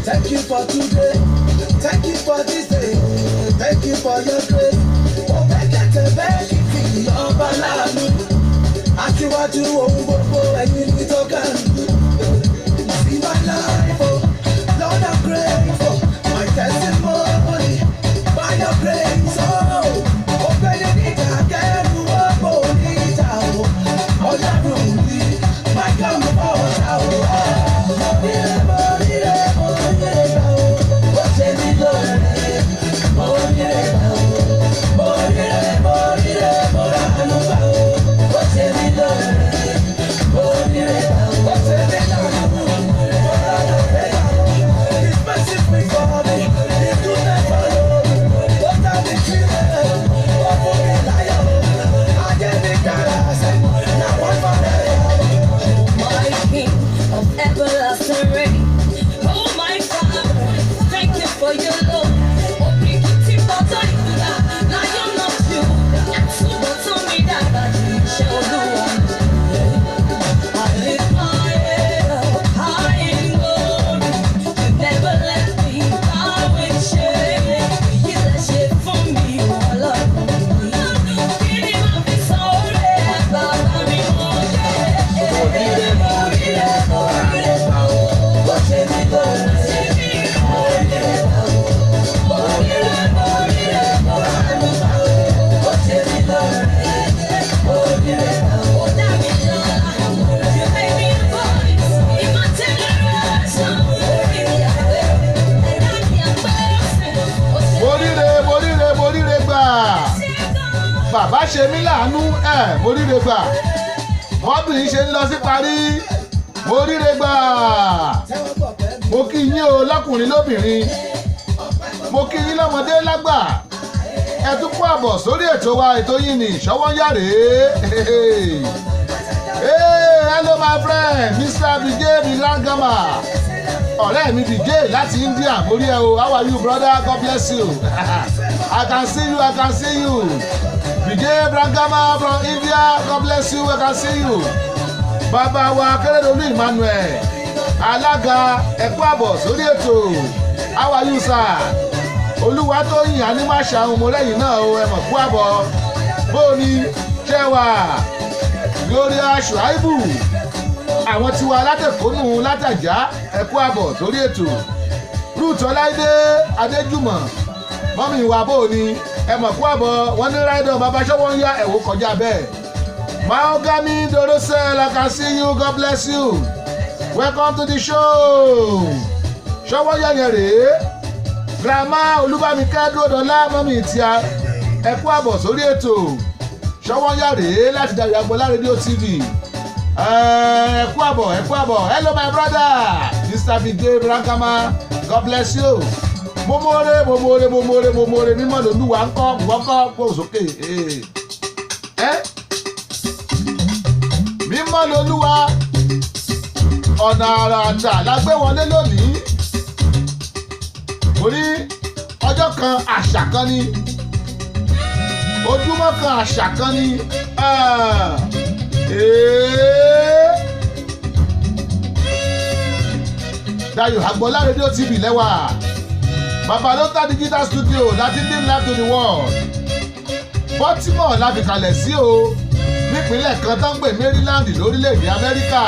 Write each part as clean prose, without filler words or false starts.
Thank you for today. Thank you for this day. Thank you for your grace. Òbẹ́kẹ̀tẹ̀ bẹ́ẹ̀ kìkì ọba láàánú. Aṣíwájú ohun gbogbo ẹ̀yin ní tó kàn. See my life, oh, Lord, I'm grateful. My testimony, by your grace, oh. Ògbẹ́ni níjà kẹ́rù ọ̀pọ̀ oníjà o. Ọlọ́run mi, my comforter, oh. Mo ríre, mo ríre, mo ríre gbà o. Ó ṣe mí lóore, mo ríre gbà o. Mo ríre, mo ríre, mo ránu gbà o. Ó ṣe mí lóore, mo ríre gbà o. Ó ṣe mí lóore, mo ránu gbà o. His mercy speak for me, His goodness follow me. Ó dá mi sílẹ̀, ó fún mi láyọ̀. Ayé mi dára sẹ́, now one for the My King of everlasting reign. Oh, my Father, thank you for your love. Òbíríkítí bọ́tọ̀ ìgbà, Lion of Judah, àtúbọ̀tán mi dàgbà jù iṣẹ́ Olúwa. I lift my head up high in glory. You never let me bow in shame. Èyí lẹ ṣe fún mi, Ọlọ́run mi. Kí ni màá fi san oore ẹ̀ bàbá mi mọ́ ṣe? Mo ríre, mo ríre, mo ríre gbà o. Ó ṣe mí lóore, mo ríre gbà o. Mo ríre, mo ríre, mo ránu gbà o. Ó ṣe mí lóore, mo ríre gbà o. Ó dá mi lọ́lá. You made me a voice in my generation. Orí mi àgbẹ̀, ẹ̀dá mi àgbẹ̀. Ó ṣe Mo ríre, mo ríre, mo ríre gbà. Bàbá ṣe mí láàánú ẹ, mo ríre gbà. Bọ́dún yìí ṣe ń lọ sí parí, mo ríre gbà. Tẹ́wọ́ gbọ̀pẹ́ mi. Mo kí yín o lọ́kùnrin lóbìnrin, mo kí yín lọ́mọdé lágbà. Ẹ tún kó àbọ̀ sórí ètò wa, ètò yìí ní Ṣọwọ́nyàrá. Hey, hello my friend, Mr. Vijay Milangama, ọ̀rẹ́ mi Vijay láti India, mo rí ẹ o. How are you, brother? God bless you. I can see you, I can see you. Vijay Brangama from India, God bless you, I can see you. Bàbá wa Akérèdọ́lù Emmanuel, alága, ẹ kú àbọ̀ sórí ètò. How are you, sir? Olúwatóyìn Anímáṣàhùn, mo rẹ́yìn náà o, ẹ mọ̀ kú àbọ̀. Bó o ní ṣẹ́ wà? Gloria Shuaibu, àwọn tiwa látẹ̀kọ́nù látàjá, ẹ kú àbọ̀ sórí ètò. Ruth Ọláìdé Adéjùmọ̀, mummy wa, bó o ní? Ẹ mọ̀ kú àbọ̀. Wọ́n ní ráìdọ̀ bàbá ṣọ́wọ́ ń yá ẹ̀wò kọjá bẹ́ẹ̀. Mahogany Dorosel, I can see you, God bless you. Welcome to the show. Ṣọwọ́ yẹ̀yẹ̀ rèé. Grandma Olúbámikẹ́ Dúródọ́lá, mummy tíá, ẹ kú àbọ̀ sórí ètò. Ṣọwọ́ yà rèé láti Dayọ̀ Agboola Radio TV. Ẹ kú àbọ̀, ẹ kú àbọ̀. Hello my brother, Mr. Vijay Brankama, God bless you. Mo mórè, mo mórè, mo mórè, mo mórè, mímọ́ lòlúwa ń kọ́, wọ́n kọ́, kó sókè. Ẹ́ mímọ́ lolúwa. Ọ̀nà àrà àtà la gbé wọlé lónìí. Mo ní ọjọ́ kan àṣà kan ni, ojúmọ́ kan àṣà kan ni. Ah, ee. Dayọ̀ Agboola Radio TV lẹ́wà, Babalota Digital Studio láti beam live to the world. Baltimore la fi kalẹ̀ sí o, nípínlẹ̀ kan tó ń pè Maryland lórílẹ̀‐èdè Amẹ́ríkà.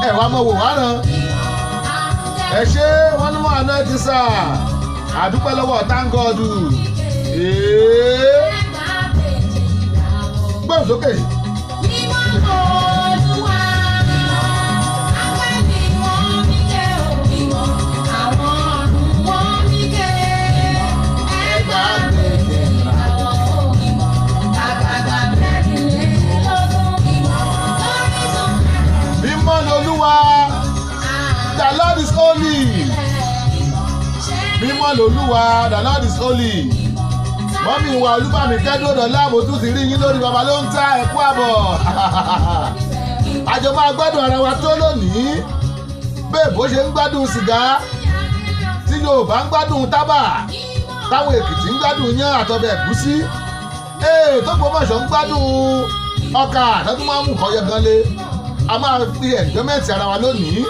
Ẹ wàá mọ̀ wò wá ràn. Ẹ ṣé, wọ́n ní wọ́n àná ẹ ti sà. Àdúpẹ́ lọ́wọ́, thank God. Gbọ́n sókè. Mímọ́ Olúwa, áńgẹ́lì wọn mí ké o, àwọn ọ̀run wọn mí ké. 2,600 ìràwọ̀ o, àgbààgbà 24 lórí tó Mímọ́ lolúwa. The Lord is holy. Mímọ́ lolúwa. The Lord is holy. Mummy wa Olúbàmí kẹ́dọ̀dọ̀ láàbò tún ti rí yín lórí baba ló ń ta, ẹ̀kú àbọ̀. Àjọ máa gbádùn ara wa tó lónìí. Bẹ́ẹ̀ bó ṣe ń gbádùn sìgá, tí Yorùbá ń gbádùn tábà, táwọn Èkìtì ń gbádùn yán àtọbẹ̀ ẹ̀gúsí, ee, tó Gbọ́mọ̀ṣọ́ ń gbádùn ọkà àtọ́tún máa ń mú kọ́ yẹ gan lé, a máa fi enjoyment ara wa lónìí.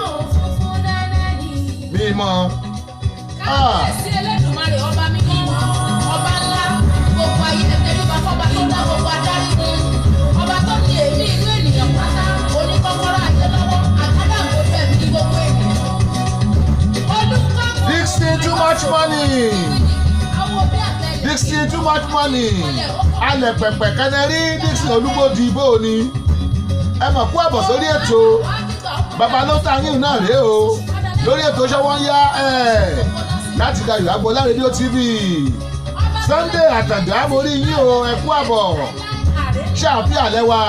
Mímọ́. Kábíyèsí Elédùmarè, ọba mímọ́, ọba ńlá, gbogbo ayé tẹríba fọba tó dá gbogbo adarí mu. Ọba tó ní èémí inú ènìyàn pátá, oníkọ́kọ́rọ́ ayé lọ́wọ́, àgádágodo ẹ̀mí gbogbo ènìyàn. Olùkọ́ Dixon too much money. Dixon too much money. Alẹ̀ pẹ̀pẹ̀ kẹnẹrí Dixon Olúgbòdì bò ní. Ẹ mọ̀ kú àbọ̀ sórí ètò bàbá ló ta yín náà rèé o. Lórí ètò Ṣọwọ́ ń yá ẹ̀ láti Dayọ̀ Agboola Rédíò TV. Sunday Àtàndá, mórí yín o, ẹ kú àbọ̀. Ṣáàfíà lẹ́wà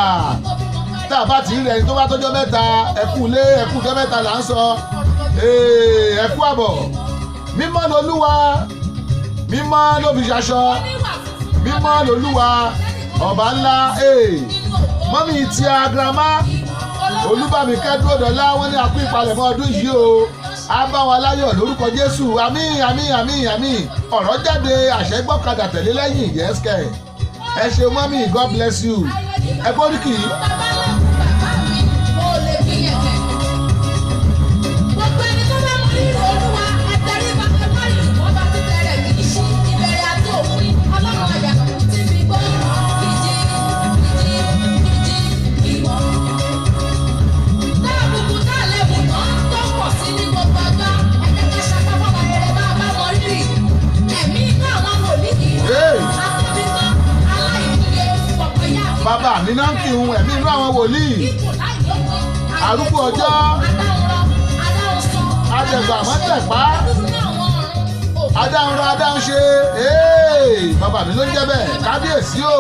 tá a bá ti rí ẹni tó bá tọ́jọ́ mẹ́ta, ẹ kú lé, ẹ kú jọ́ mẹ́ta là ń sọ. Ẹ kú àbọ̀. Mímọ́ lolúwa, mímọ́ ló fi ṣaṣọ, mímọ́ lolúwa ọba ńlá. Mummy tí a grandma Olúbàmí Kẹ́dúró-dọ́lá, wọ́n ní akú ìpalẹ̀mọ́ ọdún yìí o, á bá wa láyọ̀ lórúkọ Jésù. Àmín, àmín, àmín, àmín. Ọ̀rọ̀ jáde, àṣẹ gbọ́kadà tẹ̀lé lẹ́yìn. Yẹ́sìkẹ̀, ẹ ṣe mummy, God bless you. Ẹ bóríkì. Bàbá ńlá fún bàbá mi, mo lè fi yẹ̀kẹ̀. Gbogbo ẹni tó bá mọ rírì Olúwa, ẹ tẹríba, ẹ má rírì ọba títẹ rẹ̀ kì í ṣí, ìbẹ̀rẹ̀ àti òpin, Ọlọ́run àyàkú tí mi gbọ́. Kìjì, kìjì, kìjì, ìwọ. Dáàbùkù tá a lẹ́bùn tán tó pọ̀ sí ní gbogbo ọjọ́, ẹ jẹ́ ká ṣapá fọ́ba rere bá a bá mọ rírì. Ẹ̀mí inú àwọn wòlíì, Hey! atóbi tán, aláìníye, pọ̀pọ̀yà. Bàbá mi náà ń kírun, ẹ̀mí inú àwọn wòlíì. Arúgbó ọjọ́. Adẹ̀gbà mọ́tẹ̀pá. Adáhunra adáhunṣe. Hey! Bàbá mi ló ń jẹ́ bẹ́ẹ̀, kábíyèsí o.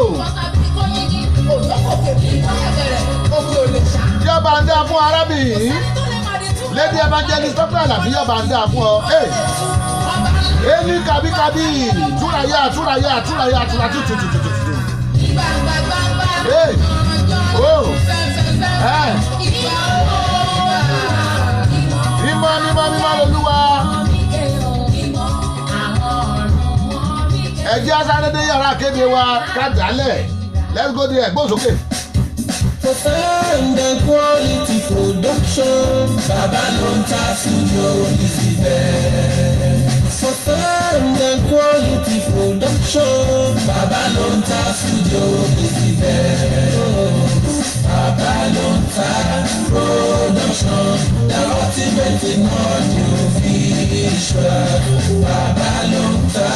Yọba ń dá fún arábìnrin Lady Evangelist Tọ́pẹ́ Àlàbí, yọba ń dá fún ọ. Hey! Eli kabikabi túrayà túrayà túrayà túra tútùtùtùtù. Hey! Oh! Ẹ mímọ́, mímọ́, mímọ́ lolúwa. Ẹ jẹ́ á sáré dé yàrá kéde wa ká dálẹ̀. Let's go there, gbóhùn sókè. For sound and quality production, Baba ló ń ta studio is the best. For sound and quality production, Baba ló ń ta studio is the best. Baba ló ń ta production, the ultimate in audio visual. Baba ló ń ta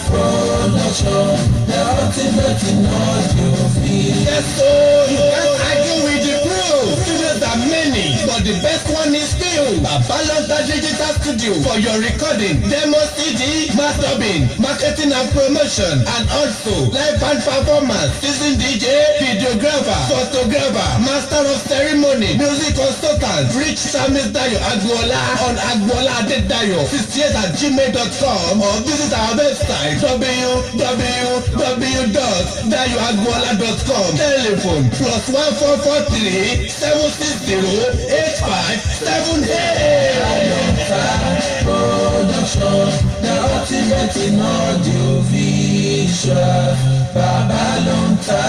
production, the ultimate in audio visual. Yes, so you can't argue with the proof. Studios are many, but the best one is still Babalonta Digital Studio for your recording, demo CD, mastering, marketing and promotion, and also live band performance, season DJ, videographer, photographer, master of ceremony, music consultant. Reach Samis Dayo Agboola on agboola adedayo68@gmail.com or visit our website www.dayoagboola.com. Telephone +1 443 760 8578. Production, the ultimate in audio visual. Baba ló ń ta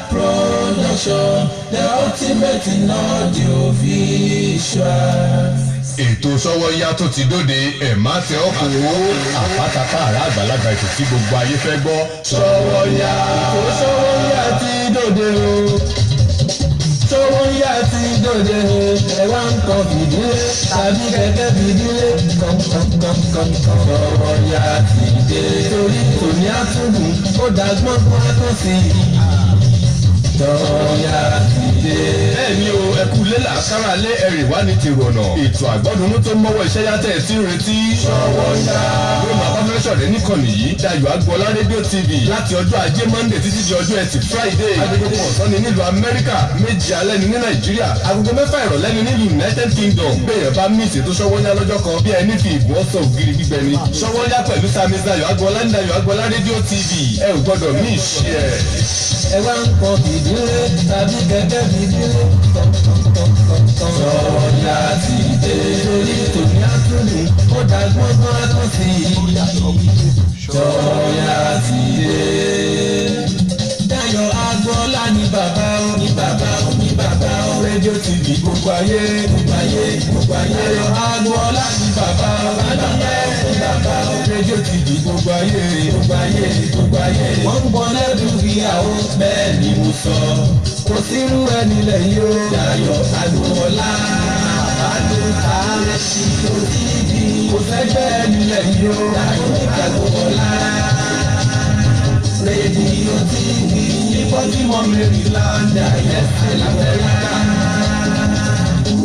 production, the ultimate in audio visual. Ètò Sọ́wọ́yá tó ti dóde, ẹ̀ má tẹ ọ́ kó àpátápá àrà àgbàlagbà, ètò tí gbogbo ayé fẹ́ gbọ́. Sọ́wọ́yá, ètò Sọ́wọ́yá ti dòde o. Sọ́wọ́yá ti dòde o. Ẹ wá ń kọ fìdílé tàbí kẹ̀kẹ́ fìdílé kọ̀ǹkọ̀ǹkọ̀ǹkọ̀. Sọ́wọ́yá ti dé. Torí tòní àtúndùn ó dàgbọ́n fún àtúnṣe yìí. Sọ́wọ́yá ti dé. Bẹ́ẹ̀ni o, ẹkú lélà kára lé ẹrì wá ní tèrò ọ̀nà. Ètò àgbọ́dúnú tó mọ́wọ́ iṣẹ́ yàtẹ̀ tí ń retí. Sọ́wọ́yá yóò máa bá fẹ́ sọ̀rẹ́ níkànnì yìí, Dayọ̀ Agboola Rédíò TV, láti ọjọ́ Ajé Monday títí di ọjọ́ Ẹtì Friday. Agogo kan ọ̀sán ni nílùú Amẹ́ríkà, 7 alẹ́ ni ní Nàìjíríà, agogo 6 ìrọ̀lẹ́ ni nílùú United Kingdom. Bẹ́ẹ̀ bá mí ìṣètò Sọ́wọ́yá lọ́jọ́ kan, bí ẹni fi ìgbọ́ sọ ògiri gbígbẹ ni. Sọ́wọ́yá pẹ̀lú Sami Dayo Agboola ní Dayọ̀ Agboola Rédíò TV, ẹ ò gbọ́dọ̀ mí ìṣe ẹ̀. Ẹ wá ń kọ fìdílé tàbí kẹ̀kẹ́ fìdílé kọ̀ǹkọ̀ǹkọ̀ǹkọ̀. Sọ́wọ́yá ti dé. Torí tòní àtúndùn ó dàgbọ́n fún àtúnṣe yìí. Sọ́wọ́yá ti dé. Dayọ̀ Agboola ní bàbá ó ní bàbá ó ní bàbá ó. Rédíò TV, gbogbo ayé, gbogbo ayé, gbogbo ayé. Dayọ̀ Agboola ní bàbá ó. Rédíò TV, gbogbo ayé, gbogbo ayé, gbogbo ayé. Wọ́n ń bọ̀ lẹ́dùn ìyàwó, bẹ́ẹ̀ ni mo sọ. Kò sírú ẹni lẹ́yìn o. Dayọ̀ Agboola, Bàbá Rédíò TV. Kò sẹ́gbẹ́ ẹni lẹ́yìn o. Dayọ̀ Agboola. Rédíò TV ní Baltimore, Maryland, ẹ̀sẹ̀ l'Amẹ́ríkà.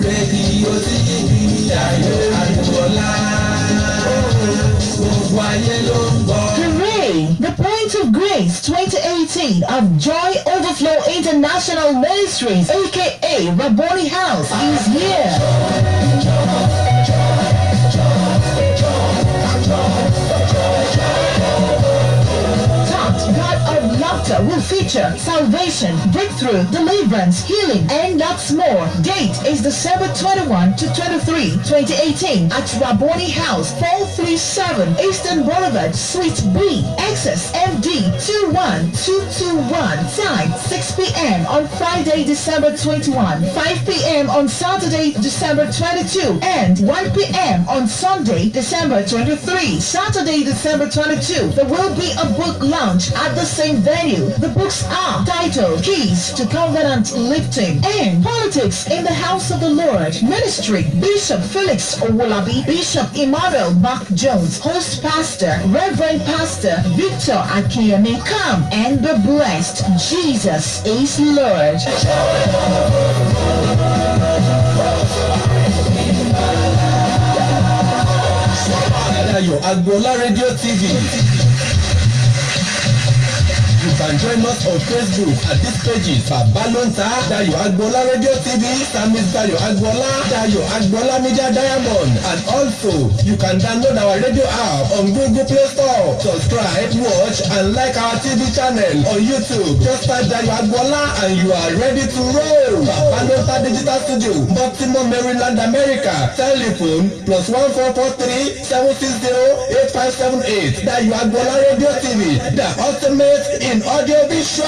Rédíò TV, Dayọ̀ Agboola. Gbogbo ayé ló ń gbọ́. Hooray! The Point of Grace 2018 of Joy Overflow International Ministries, aka Rabboni House, is here. Tapped God of Laughter will feature salvation, breakthrough, deliverance, healing, and lots more. Date is December 21 to 23, 2018 at Rabboni House, 437 Eastern Boulevard, Suite B, Access MD 21221. Time 6 p.m. on Friday, December 21, 5 p.m. on Saturday, December 22, and 1 p.m. on Sunday, December 23. Saturday, December 22, there will be a book launch at the same venue. The books are titled Keys to Covenant Lifting and Politics in the House of the Lord. Ministry: Bishop Felix Owolabi, Bishop Emmanuel Mark Jones, host pastor, Reverend Pastor Victor Akiyemi. Come and be blessed. Jesus is Lord. Dayo Agboola Radio TV. You can join us on Facebook at these pages: Babalonta Dayo Agboola Radio TV, Samis Dayo Agboola, Dayo Agboola Media Diamond, and also you can download our radio app on Google Play Store. Subscribe, watch, and like our TV channel on YouTube. Just type Dayo Agboola and you are ready to roll. Babalonta Digital Studio, Baltimore, Maryland, America. Telephone +1 443 760 8578. Dayo Agboola Radio TV, the ultimate in audio visual.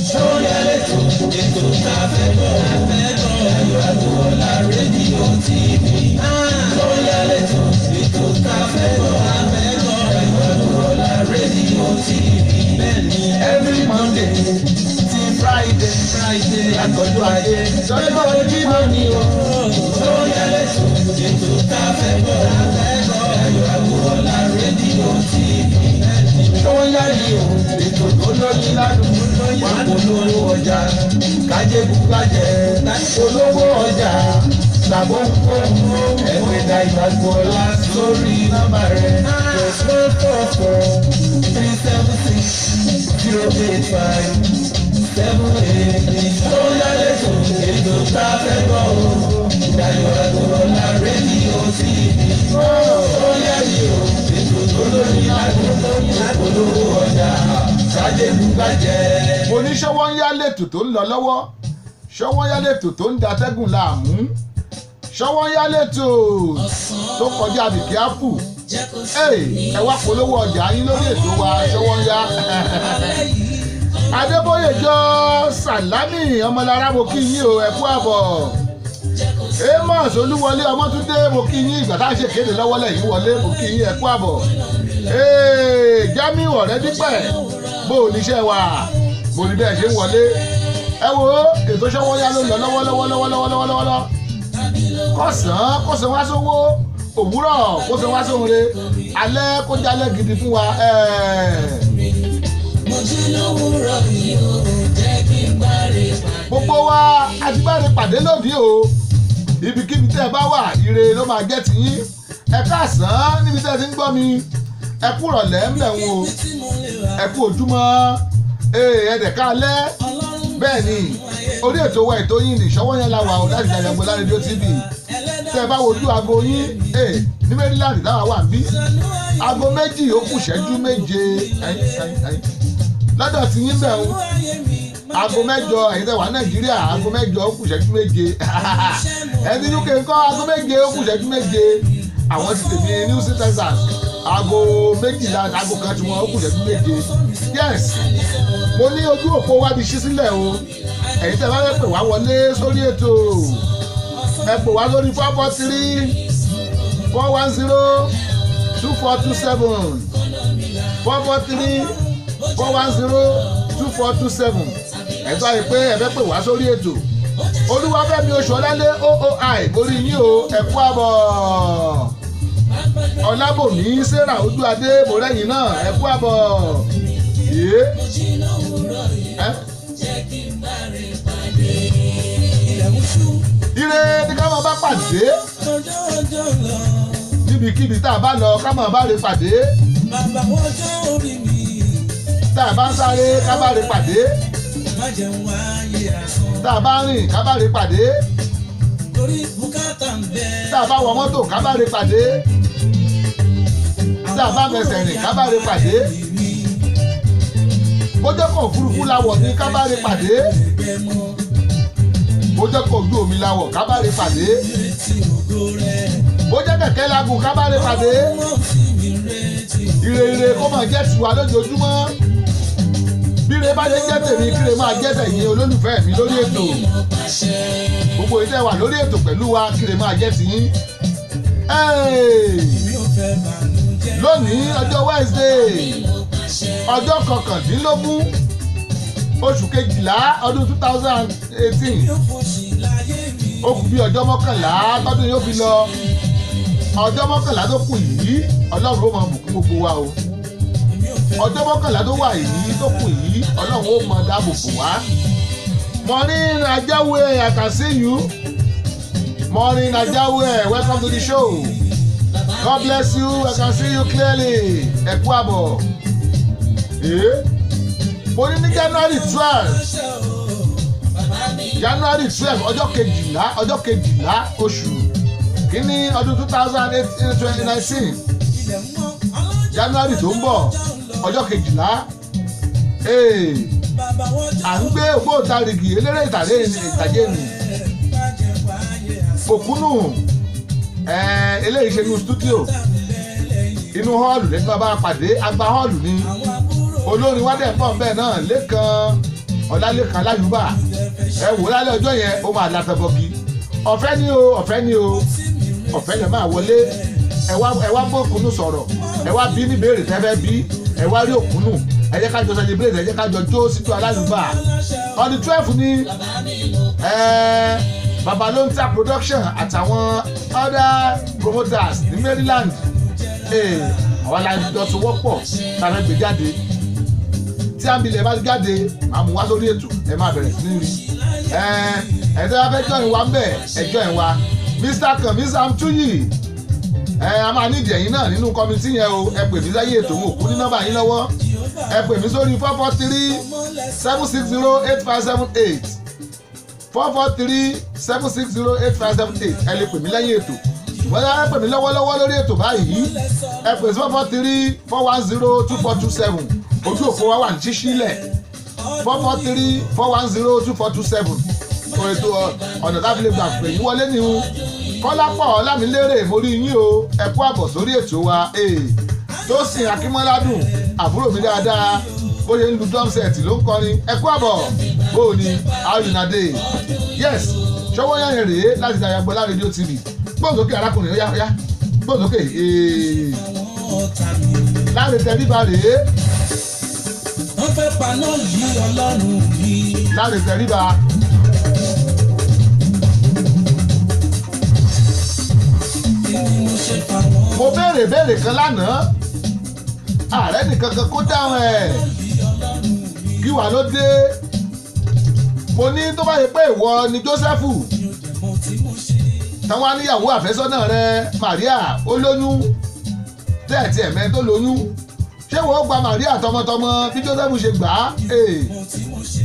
Sọ́yà lẹ́tọ̀, ètò tá a fẹ́ gbọ́. Dayọ̀ Agboola Rédíò TV. Sọ́yà lẹ́tọ̀, ètò tá a fẹ́ gbọ́. Dayọ̀ Agboola Rédíò TV. Bẹ́ẹ̀ni, every Monday ti Friday, Friday, àtọ́jú ayé. Sọ́jọ́ Jímọ̀ ni o. Sọ́yà lẹ́tọ̀, ètò tá a fẹ́ gbọ́. Dayọ̀ Agboola Rédíò TV. Sọ́yà ni o, ètò tó lóyún ládùn. Wà polówó ọjà, kájé búgbàjẹ́, polówó ọjà, tàbó kó ẹgbẹ́ Dayọ̀ Agboola sórí nọ́mbà rẹ̀ +1 443 760 8578. Sọ́yà lẹ́tọ̀, ètò tá a fẹ́ gbọ́ o. Dayọ̀ Agboola Rédíò TV. Sọ́yà ni o, ètò tó lóyún ládùn, polówó ọjà, kájé búgbàjẹ́. Mo ní ṣọwọ́ ń yá lẹ́tò tó ń lọ lọ́wọ́, ṣọwọ́ ń yá lẹ́tò tó ń datẹ́gùn láàmú, ṣọwọ́ ń yá lẹ́tò tó kọjá àbìkí ápù. Ẹ wá polówó ọjà yín lórí ètò wa, ṣọwọ́ ń yá. Adébóyè jọ Sàlámì Ọmọlára, mo kí yín o, ẹ kú àbọ̀. Amos Olúwọlé Ọmọtúndé, mo kí yín. Ìgbà tá a ṣe kéde lọ́wọ́ lẹ́yìn wọlé, mo kí yín, ẹ kú àbọ̀. Jamiu ọ̀rẹ́ dípẹ̀, bó o níṣẹ́ wà, mo ní bẹ́ẹ̀ ṣe ń wọlé. Ẹ wo ètò ṣọwọ́yá ló lọ lọ́wọ́lọ́wọ́lọ́wọ́lọ́wọ́lọ́wọ́. Kọ̀sán kó san wá sówó, òwúrọ̀ kó san wá sóore, alẹ́ kó jálẹ̀ gidi fún wa. Mo jí lówùúrọ̀ yìí o, jẹ́ kí n bá rè pàdé. Gbogbo wa àti bá rè pàdé lónìí o. Ibikíbi tẹ́ ẹ bá wà, ire ló máa jẹ́ tiyín. Ẹ káàsán níbi tẹ́ ẹ ti ń gbọ́ mi, ẹ kú rọ̀lẹ́ ńlẹ̀ ń o, ẹ kú ojúmọ́, ẹ dẹ̀ káalẹ́. Bẹ́ẹ̀ ni, orí ètò wa, ètò yín ní ìṣọwọ́ yẹn la wà o, láti Dayọ̀ Agboola Rédíò TV. Tẹ́ ẹ bá wojú aago yín ní Maryland táwa wà bí, aago 2 ó kù ṣẹ́jú 7. Lọ́dọ̀ tí yín bẹ̀ ń aago 8. Ẹ̀yin tẹ́ wà Nàìjíríà, aago 8 ó kù ṣẹ́jú 7. Ẹni UK ńkọ́? Aago 7 ó kù ṣẹ́jú 7. Àwọn ti tèmi ní Houston, Texas, aago 12, aago 1 tí wọ́n ó kù ṣẹ́jú 7. Yes, mo ní ojú òpó wa ti ṣí sílẹ̀ o. Ẹ̀yin tẹ́ bá fẹ́ pè wá wọlé sórí ètò, Ẹ pè wá lórí 443-410-2427, 443-410-2427. Ẹ tọ́ ẹ pé ẹ fẹ́ pè wá sórí ètò. Olúwafẹ́mi Oṣùọ́lálé ooi, borí yín o, ẹ kú àbọ̀. Ọlábòmí Sarah Ojúadé, mọ̀rẹ́yìn náà, ẹ kú àbọ̀. Yé ẹ ire ní ká máa bá pàdé níbikíbi tá a bá lọ, ká máa bá re pàdé. Tá a bá ń sáré, ká bá re pàdé. Tá a bá ń rìn, ká bá re pàdé. Tá a bá wọ mọ́tò, ká bá re pàdé. Tá a bá fẹsẹ̀ rìn, ká bá re pàdé. Bójọ́kọ̀ òfurufú la wọ̀ ní, ká bá re pàdé. Bójọ́kọ̀ ojú omi la wọ̀, ká bá re pàdé. Bójọ́ kẹ̀kẹ́ la gùn, ká bá re pàdé. Ire ire kó máa jẹ́ tiwa lójoojúmọ́. Bíre bá lè jẹ́ tèmi, kíre máa jẹ́ tẹ̀yìn olólùfẹ́ mi lórí ètò. Gbogbo ìtẹ́ wà lórí ètò pẹ̀lú wa, kíre máa jẹ́ tiyín. Lónìí, ọjọ́ Wednesday, ọjọ́ 19 oṣù 12 ọdún 2018, ó kù bí ọjọ́ 11 tọ́dún yóò fi lọ. Ọjọ́ 11 tó kù yìí, Ọlọ́run ó máa bùkún gbogbo wa o. Ọjọ́ 11 tó wà yìí tó kù yìí, Ọlọ́run ó máa dáàbò bò wá. Maureen Ajawe, I can see you. Maureen Ajawe, welcome to the show. God bless you. I can see you clearly. Ẹ kú àbọ̀. Mo ní ní January 12, January 12, ọjọ́ 12, ọjọ́ 12 oṣù kínní ọdún 2018, 2019, January tó ń bọ̀, ọjọ́ 12, à ń gbé ògbóǹtarìgì eléré ìtàgé nì Òkúnnù. Eléyìí ṣe inú studio, inú hall lẹ́nu bá pàdé, agba hall ni. Olórin wá dẹ̀ pọ̀ bẹ́ẹ̀ náà, Lẹ́kan Ọlálékan Láyùbá. Ẹ wò lálẹ́ ọjọ́ yẹn, ó máa látọ̀bọ̀kì. Ọ̀fẹ́ ni o, ọ̀fẹ́ ni o, ọ̀fẹ́ lè máa wọlé. Ẹ wá, ẹ wá bó Òkúnnù sọ̀rọ̀, ẹ wá bí ní béèrè tẹ́fẹ́ bí, ẹ wá rí Òkúnnù, ẹ jẹ́ ká jọ celebrate, ẹ jẹ́ ká jọ jó síjú alálùbà. On the 12 ni Babalonta Production àtàwọn other promoters ní Maryland, àwọn alájọ sowọ́pọ̀ tá a fẹ́ gbé jáde. Tí àmìlẹ̀ bá jáde, màá mú wá sórí ètò, ẹ máa bẹ̀rẹ̀ sí ní rí. Ẹ ẹ tẹ́ bá fẹ́ join wa ń bẹ̀, ẹ join wa. Mr Kanmi Samtuyi, ẹ a máa nídìí ẹ̀yin náà nínú committee yẹn o. Ẹ pè mí sáyé ètò, òun òkú ní nọ́mbà yín lọ́wọ́. Ẹ pè mí sórí 443-760-8578, 443-760-8578. Ẹ lè pè mí lẹ́yìn ètò, ṣùgbọ́n ẹ pè mí lọ́wọ́lọ́wọ́ lórí ètò báyìí, ẹ pè sí 443-410-2427. Ojú òpó wa wà ní ṣíṣílẹ̀, 443-410-2427. Ètò ọ̀nà tá a fi lè gbà pè yín wọlé ní o. Kọ́lápọ̀ Ọlámilérè, mo rí yín o, ẹ kú àbọ̀ sórí ètò wa. Tósìn Akínmọ́ládùn, àbúrò mi dáadáa, bó ṣe ń lu drum set ló ń kọrin. Ẹ kú àbọ̀. Bó o ní, how you na dey? Yes, ṣọwọ́ yẹn rèé láti Dayọ̀ Agboola Radio TV. Gbóhùn sókè, arákùnrin, ó yá, ó yá, gbóhùn sókè. Láre Tẹríba rèé. Wọ́n fẹ́ paná yí Ọlọ́run mi. Láre Tẹríba. Kí ni mo ṣe fáwọn Mo béèrè béèrè kan lánàá, ààrẹ nìkan kan kó dáhùn ẹ̀. Kí wàá ló dé? Mo ní tó bá yẹ pé ìwọ ni Jósẹ́fù, mo tí mo ṣe. Táwọn aníyàwó àfẹ́sọ́nà rẹ Maria ó lóyún, tẹ́ẹ̀tì ẹ̀mẹ́ tó lóyún, ṣé wọ́n gba Maria tọmọtọmọ bí Jósẹ́fù ṣe gbà á? Mo tí mo ṣe.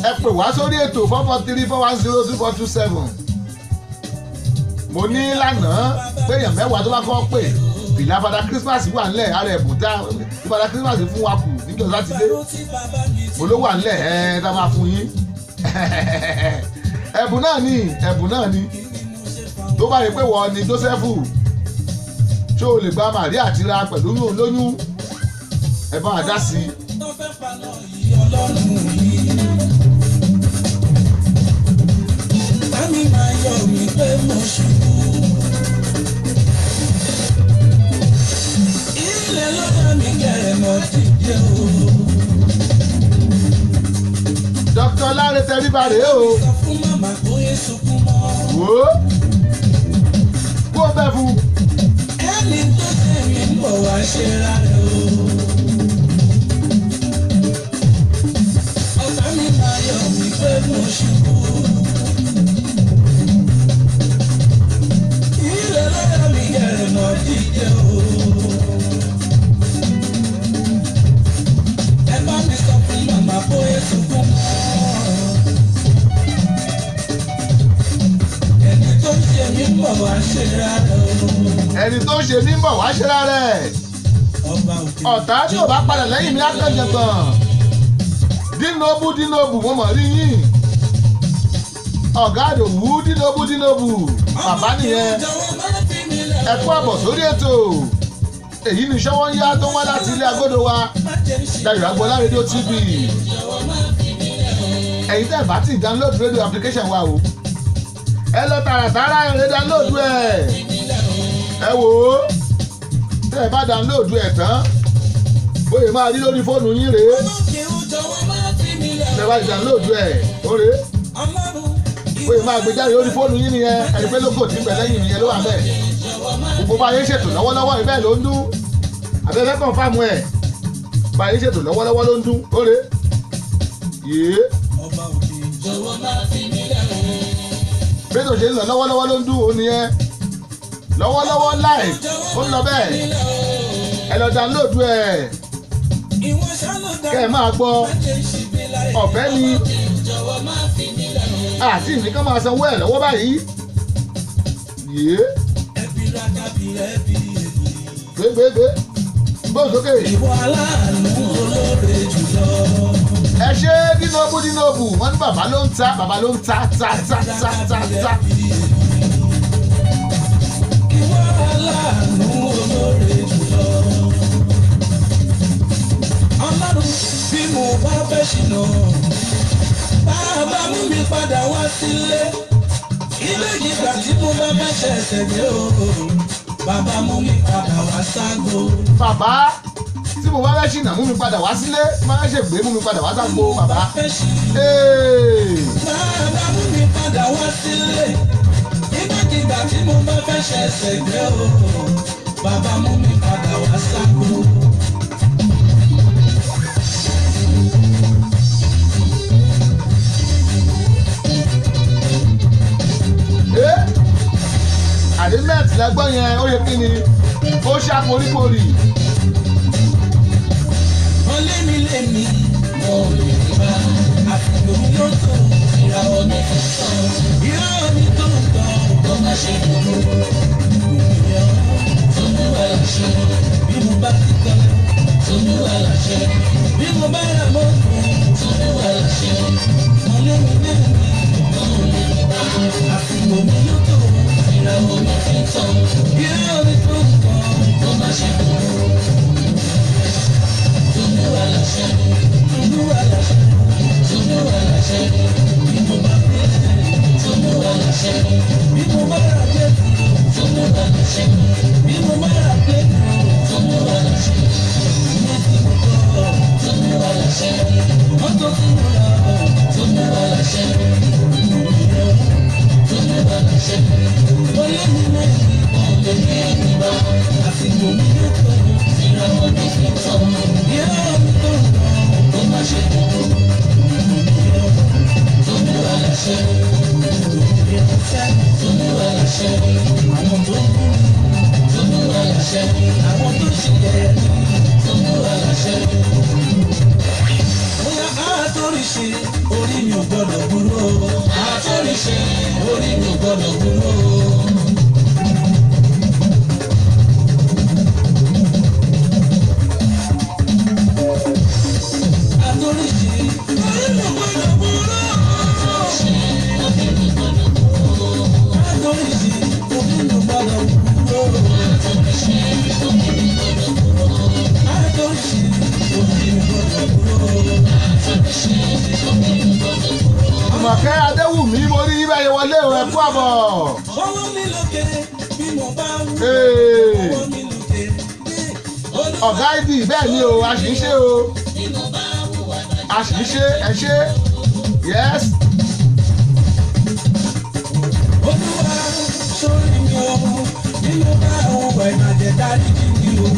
Ẹ pè wá sórí ètò, 443-410-2427. Mo ní lánàá pé èèyàn 10 tó bá kọ́ pè, fìlà Father Christmas wà ńlẹ̀. Ara ẹ̀bùn tá Father Christmas fún wa kù níjọ́ Sátidé, Bàró tí bàbá mi ti mo ló wà ńlẹ̀ ẹ̀ tá a máa fún yín. Ẹ̀bùn náà ni, ẹ̀bùn náà ni. Tó bá yẹ pé wọ́n ni Jósẹ́fù, ṣé o lè gba Maria tira pẹ̀lú lóyún? Ẹ bá wa dá sí i. Wọ́n fẹ́ paná yí Ọlọ́run mi. Bámi máa yọ̀ mí pé mo Láńrè Tẹríba rèé o. Sọ fún màmá kó yé sunkún mọ́. Wò ó kó o bẹ́ẹ̀ fún. Ẹni tó ṣe mí ń bọ̀ wá ṣe rárẹ̀ o. Ọ̀tá mi máa yọ̀ mí pé mo ṣubú. Ilé lọ́yà mi jẹ̀rẹ̀ mọ́ jíjẹ o. Ẹ bá mi sọ fún màmá kó yé sunkún mọ́. Ẹni tó ṣe mí ń bọ̀ wá ṣe rárẹ̀ o. Ẹni tó ń ṣe mí ń bọ̀ wá ṣe rárẹ̀. Ọba òkè. Ọ̀tá tí ò bá padà lẹ́yìn mi látọ̀jọ̀gbọ̀n. Dínóbù Dínóbù, mo mọ̀ rí yín. Ọ̀gá àdòwú Dínóbù Dínóbù, bàbá nìyẹn. Ẹ kú àbọ̀ sórí ètò. Èyí ni Ṣọ́wọ́ ń yá tó ń wá láti ilé agodo wa, Dayọ̀ Agboola Radio TV. Ẹ̀yin tẹ́ ẹ̀ bá ti download radio application wa o, ẹ lọ tààràtàrà, ẹ lè download ẹ̀. Ẹ wò ó, tẹ́ ẹ bá download ẹ̀ tán, bóyá máa rí lórí fóònù yín rèé. Tẹ́ ẹ bá ti download ẹ̀ ó rèé, bóyá máa gbé jáde lórí fóònù yín nìyẹn. Ẹni pé lóko tí ń bẹ lẹ́yìn nìyẹn ló wà bẹ́ẹ̀. Gbogbo bá yẹn ṣètò lọ́wọ́lọ́wọ́ ẹ̀ bẹ́ẹ̀ ló ń dún. Abẹ́fẹ́ confirm ẹ̀, bá yẹn ṣètò lọ́wọ́lọ́wọ́ ló ń dún, ó rèé yéé. Bẹ́ẹ̀ tó ṣe ń lọ lọ́wọ́lọ́wọ́ ló ń dún, ó nìyẹn lọ́wọ́lọ́wọ́ live, ó ń lọ bẹ́ẹ̀. Ẹ lọ download ẹ̀ kẹ́ ẹ máa gbọ́. Ọ̀fẹ́ ni, àti nìkan máa sanwó ẹ̀ lọ́wọ́ báyìí yéé. Gbégbégbé gbóhùn sókè. Ìwọ aláàánú olóore jùlọ. Ẹ ṣe Dínóbù Dínóbù, wọn ní bàbá ló ń ta, bàbá ló ń ta ta ta ta ta ta. Ìwọ aláàánú olóore jùlọ. Ọlọ́run, bí mo bá fẹ́ ṣìnà, bàbá mú mi padà wá sílé. Ilé ìgbà tí mo bá fẹ́ ṣẹ̀ṣẹ̀ gbé o, bàbá mú mi padà wá ságo. Bàbá, tí mo bá fẹ́ ṣìnà, mú mi padà wá sílé. Má ṣe gbé, mú mi padà wá ságo, bàbá. Fẹ́ ṣìnà. Ee. Bàbá mú mi padà wá sílé. Nígbàkigbà tí mo bá fẹ́ ṣẹ̀ṣẹ̀ gbé o, bàbá mú mi padà wá ságo. Ee. Àdémẹ́tì lẹ́gbọ́n yẹn, ó yẹ kí ni ó ṣá koríkorí. Wọ́n lé mi lé mi, mo lè bá àsìkò mi ló tó. Ìràwọ̀ mi tó tàn, ìràwọ̀ mi tó tàn, kó má ṣe dúró. Tolúwa láṣẹ, bí mo bá ti kọ́lé. Tolúwa láṣẹ, bí mo bá ra mọ́tò. Tolúwa láṣẹ, wọ́n lé mi lé mi, mo lè bá àsìkò mi ló tó. Ìràwọ̀ mi tó tàn, ìràwọ̀ mi tó tàn, kó má ṣe dúró. Tolúwa láṣẹ, Tolúwa láṣẹ, Tolúwa láṣẹ, bí mo bá fẹ́. Tolúwa láṣẹ, bí mo bá ra jẹ́tì. Tolúwa láṣẹ, bí mo bá ra plẹ́tì. Tolúwa láṣẹ, ilé tí mo kọ́. Tolúwa láṣẹ, mọ́tò tí mo rà. Tolúwa láṣẹ, Tolúwa láṣẹ. Olé mi lẹ́yìn, olè mi ní bá, àsìkò mi yóò tó, ìràwọ̀ mi fi tán, ìràwọ̀ mi tó tán, kó má ṣe dúró. Tolúwa láṣẹ, Tolúwa láṣẹ, àwọn tó ń bú mi. Tolúwa láṣẹ, àwọn tó ṣe yẹ̀yẹ́ mi. Tolúwa láṣẹ. Bóyá àtòríṣe, orí mi ò gbọ́dọ̀ burú o. Àtòríṣe, orí mi ò gbọ́dọ̀ burú o. Àtòríṣe, orí mi ò gbọ́dọ̀ burú o. Àtòríṣe, orí mi ò gbọ́dọ̀ burú o. Àtòríṣe, orí mi ò gbọ́dọ̀ burú o. Àmọ̀kẹ́ Adéwùmí, mo rí yín báyìí wọlé o, ẹ kú àbọ̀. Ọwọ́ mi lókè bí mo bá wù. Ee. Ọwọ́ mi lókè. Ọ̀gá ìdì bẹ́ẹ̀ ni o, a sì ń ṣe o, a sì ń ṣe, ẹ ṣe. Yes. Olúwa sórí mi o, bí mo bá hùwà ìbàjẹ́ dáríjì mi o.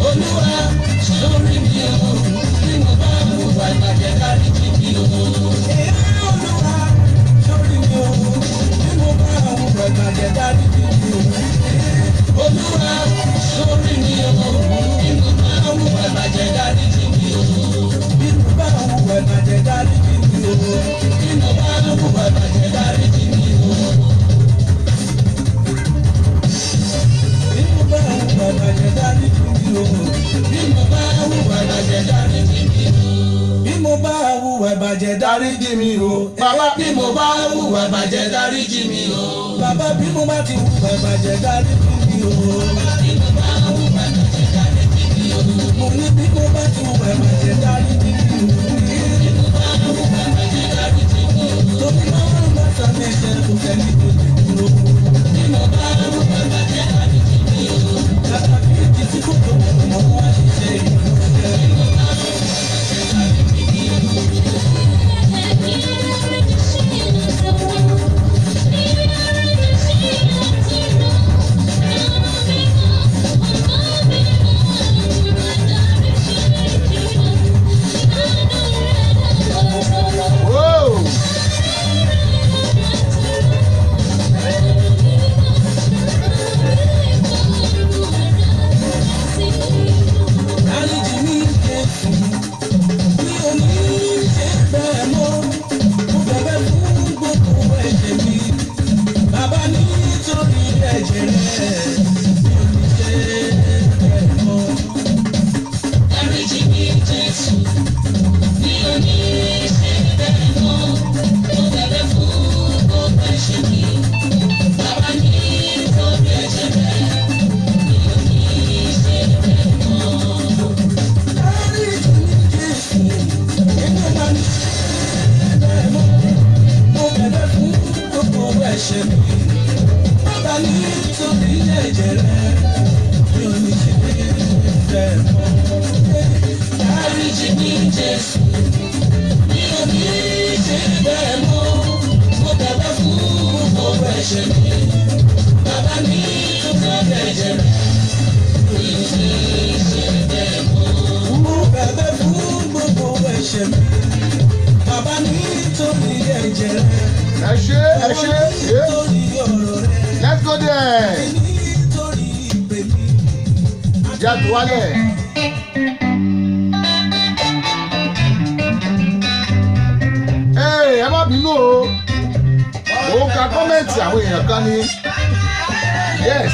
Olúwa sórí mi o, bí mo bá hùwà ìbàjẹ́ dáríjì mi o. Olúwa sórí mi o, bí mo bá hùwà ìbàjẹ́ dáríjì mi o. Olúwa sórí mi o, bí mo bá hùwà ìbàjẹ́ dáríjì mi o. Bí mo bá hùwà ìbàjẹ́ dáríjì mi o. Bí mo bá hùwà ìbàjẹ́ dáríjì mi o. Bí mo bá hùwà ìbàjẹ́ dáríjì mi o. Bí mo bá hùwà ìbàjẹ́ dáríjì mi o. Bí mo bá hùwà ìbàjẹ́ dáríjì mi o. Bàbá. Bí mo bá hùwà ìbàjẹ́ dáríjì mi o. Bàbá bí mo bá ti hùwà ìbàjẹ́ dáríjì mi o. Bí mo bá hùwà ìbàjẹ́ dáríjì mi o. Mo ní bí mo bá ti hùwà ìbàjẹ́ dáríjì mi o. Bí mo bá hùwà ìbàjẹ́ dáríjì mi o. Torí máa ń bá sàmì ẹ̀ṣẹ̀ kò sẹ́ni tó lè dúró. Bí mo bá hùwà ìbàjẹ́ dáríjì mi o. Kàkà bí ìdí tí kò tó mọ̀ wá ṣiṣẹ́ ìrúfẹ́. Bí mo bá hùwà ìbàjẹ́ dáríjì mi o. Whoa. Dáríjì mí Jésù, mi ò ní ṣe bẹ́ẹ̀ mọ́. Mo bẹ̀bẹ̀ fún gbogbo ẹ̀ṣẹ̀ mi. Bàbá nítorí ẹ̀jẹ̀ rẹ̀, mi ò ní ṣe bẹ́ẹ̀ mọ́. Dáríjì mí Jésù, mi ò ní ṣe bẹ́ẹ̀ mọ́. Mo bẹ̀bẹ̀ fún gbogbo ẹ̀ṣẹ̀ mi. Bàbá nítorí ẹ̀jẹ̀ rẹ̀, mi ò ní ṣe bẹ́ẹ̀ mọ́. Dáríjì mí Jésù, èmi ò máa ní ṣe bẹ́ẹ̀ mọ́. Mo bẹ̀bẹ̀ fún gbogbo ẹ̀ṣẹ̀ mi. Bàbá nítorí ẹ̀jẹ̀ rẹ̀, mi ò ní ṣe bẹ́ẹ̀ mọ́. Dáríjì mí Jésù, mi ò ní ṣe bẹ́ẹ̀ mọ́. Mo bẹ̀bẹ̀ fún gbogbo ẹ̀ṣẹ̀ mi. Bàbá nítorí ẹ̀jẹ̀ rẹ̀, mi ò ní ṣe bẹ́ẹ̀ mọ́. Mo bẹ̀bẹ̀ fún gbogbo ẹ̀ṣẹ̀ mi. Bàbá nítorí ẹ̀jẹ̀ rẹ̀. Ẹ ṣé, ẹ ṣé. Yeah. Nítorí ọ̀rọ̀ rẹ̀. Let's go there. Nítorí ìpè mi. Jáde wálẹ̀. Ee, ẹ má bínú o. Mo ń ka kọ́mẹ̀ntì àwọn èèyàn kan ni. Yes.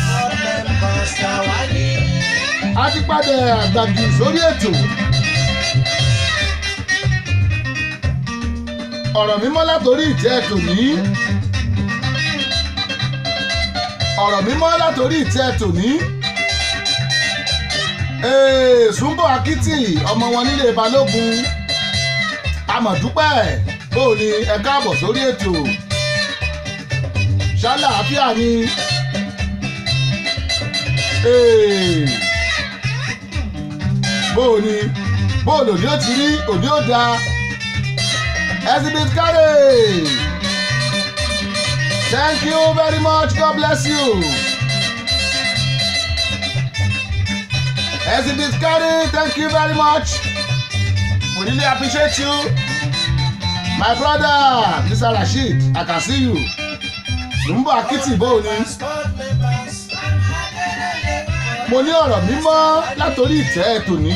A ti padà àgbàgì sórí ètò. Ọ̀rọ̀ mímọ́ látòrí ìtẹ́ tòní. Ọ̀rọ̀ mímọ́ látòrí ìtẹ́ tòní. Ee, Sùnbọ̀ Akítì ọmọ wọn nílé Balógun Amọ̀dúpẹ́ bó o ní ẹ káàbọ̀ sórí ètò ṣàlàáfíà ni. Ee, bó o ní bó o lòdì ó ti rí òdì ó da exhibit carry. Thank you very much. God bless you. Exhibit carry, thank you very much. We really appreciate you. My brother, Mr. Rasheed, I can see you. Sùnbọ̀ Akítì bó o ní. Mo ní ọ̀rọ̀ mímọ́ látòrí ìtẹ́ tòní.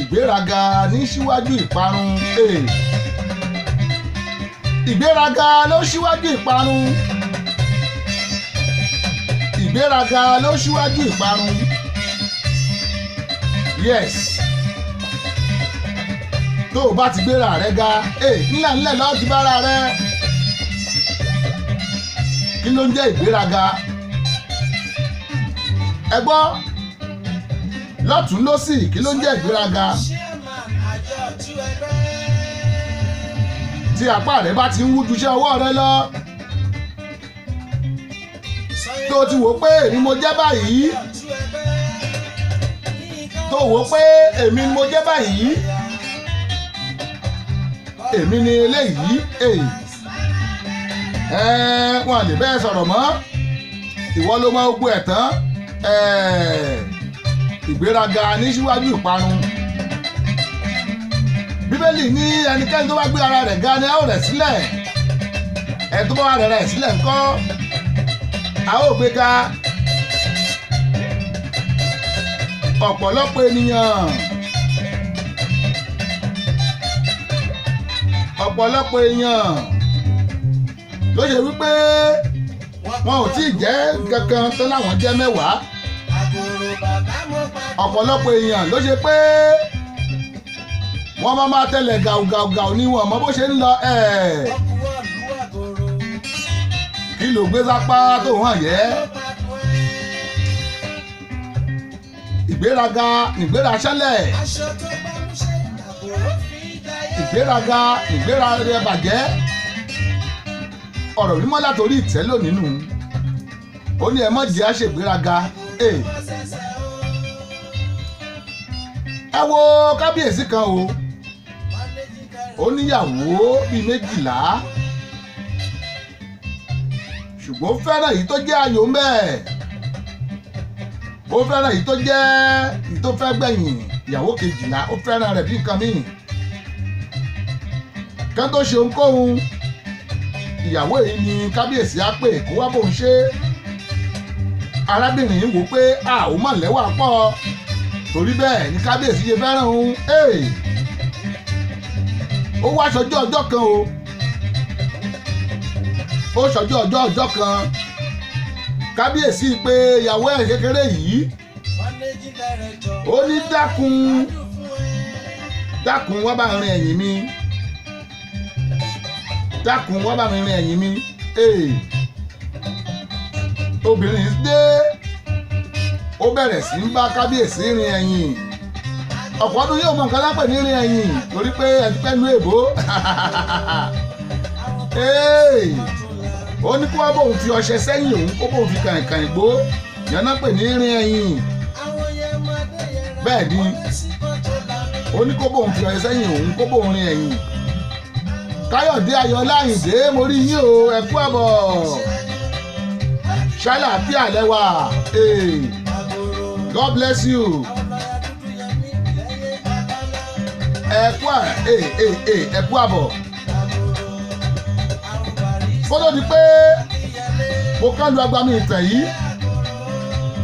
Ìgbéraga ní síwájú ìparun. Ee. Ìgbéraga ló síwájú ìparun. Ìgbéraga ló síwájú ìparun. Yes. Tó o bá ti gbéra rẹ ga, ee, ńlẹ̀ ńlẹ̀ lọ́ọ́ ti bára rẹ. Kí ló ń jẹ́ ìgbéraga? Ẹ gbọ́, lọ́tún lọ́sì, kí ló ń jẹ́ ìgbéraga? Tí apá rẹ bá ti ń wú ju iṣẹ́ ọwọ́ rẹ lọ, tó o ti wò pé èmi mo jẹ́ báyìí, tó o wò pé èmi mo jẹ́ báyìí, Èmi ni eléyìí. Wọn lè bẹ́ẹ̀ sọ̀rọ̀ mọ́, ìwọ ló máa gbọ́ ẹ̀ tán. Ìgbéraga ní síwájú ìparun. Bíbélì ní ẹnikẹ́ni tó bá gbé ara rẹ̀ ga ni a ó rẹ̀ sílẹ̀, ẹ̀ tó bá wà rẹ̀ sílẹ̀ ńkọ́ a ó gbé ga. Ọ̀pọ̀lọpọ̀ ènìyàn, ọ̀pọ̀lọpọ̀ èèyàn ló ṣe wípé wọn ò tí ì jẹ́ kankan tó láwọn jẹ́ mẹ́wàá. Ọ̀pọ̀lọpọ̀ èèyàn ló ṣe pé wọ́n máa tẹ̀lé gàùgàùgàù ní wọn mọ bó ṣe ń lọ. Kí ló gbé sápá tó hàn yẹ́? Ìgbéraga ìgbéra ṣẹlẹ̀, ìgbéraga ìgbéra rẹ bàjẹ́. Ọ̀rọ̀ mímọ́ látòrí ìtẹ́ lónìí nù. Ó ní ẹ má jẹ́ àṣègbéraga. Ẹ wo kábíyèsí kan o, ó níyàwó bíi 12, ṣùgbọ́n ó fẹ́ràn èyí tó jẹ́ ayò ńbẹ̀, ó fẹ́ràn èyí tó jẹ́ èyí tó fẹ́ gbẹ̀yìn, ìyàwó 12, ó fẹ́ràn rẹ̀ bí nǹkan míì. Kán tó ṣe ohunkóhun, ìyàwó yìí ni kábíyèsí á pè kó wá bóun ṣe. Arábìnrin yìí wò pé a ò mọ̀ lẹ́wà pọ̀, torí bẹ́ẹ̀ ni kábíyèsí ṣe fẹ́ràn òun. Ó wá ṣọjọ́ ọjọ́ kan o, ó ṣọjọ́ ọjọ́ kan, kábíyèsí pé ìyàwó ẹ̀ kékeré yìí, ó ní dákun dákun wá bá rin ẹ̀yìn mi, dákun wá bá mi rin ẹ̀yìn mi. Obìnrin dé, ó bẹ̀rẹ̀ sí ń bá kábíyèsí rin ẹ̀yìn. Ọ̀pọ̀ ọdún yóò mọ nǹkan lápẹ̀ ní rin ẹ̀yìn torí pé ẹni pẹ́ nu èbó. Ó ní kó wá bóun fi ọṣẹ sẹ́yìn òun, kó bóun fi kàìnkàìn gbó, yẹn náà pè ní rin ẹ̀yìn. Bẹ́ẹ̀ ni, ó ní kó bóun fi ọṣẹ sẹ́yìn òun, kó bóun rin ẹ̀yìn. Káyọ̀dé Ayọ̀lá Àyìndé, mo rí yín o, ẹ kú àbọ̀. Ṣàlàáfíà lẹ́wà. God bless you. Ẹ kú àbọ̀. Kó tó di pé mo kán lu agbami ìtàn yìí,